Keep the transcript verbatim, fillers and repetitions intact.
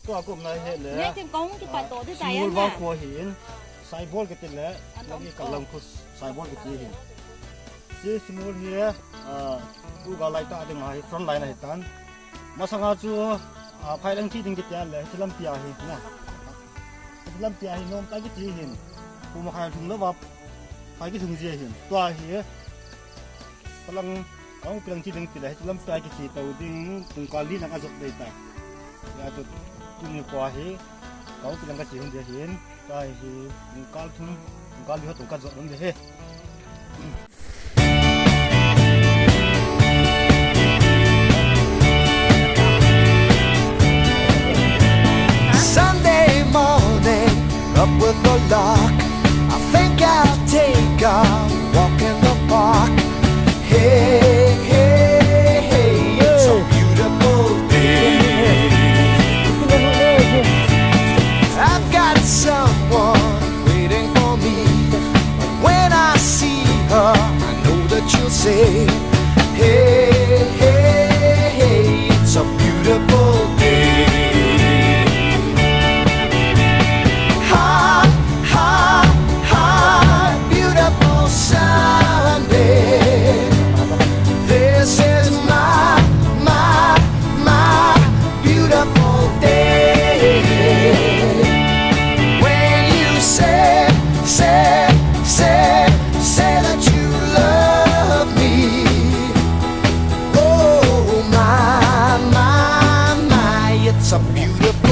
Tua kum na hi le. Ne tin kong ki pa to di ta ya. Simul na. Vang kho hin. Saibol kiti le. A to. Lagi kalang khu Saibol kiti hin. Chi Simul hi, ah, tu ga lai ta ding hi front line hi tan. Masanga chu, ah, phai lang chi ding kiti le, chi lampi a hi na. Chi lampi a hi nom ta kiti hin. Kum khai thum lo va. Phai ki thum ji hin. Tua hi. Palang, kong pilang chi ding ti le, chi lampi a ki chi to ding, kum kal li na ka jok dei ta. Ya chu tuni kho hi, kong pilang ka chi hin dei hin. Tua hi, kum kal thum, kum kal li ho tum ka jok ding dei hi. Sunday morning, up with the lark. I think I'll take a walk in the park. Hey, hey, hey, it's a beautiful day. I've got someone waiting for me. When I see her, I know that she'll say, hey, hey, hey, it's a beautiful day. Ha, ha, ha, beautiful Sunday. This is my, my, my beautiful day. When you say, say, say, say that you love me. Oh, my, my, my, it's a beautiful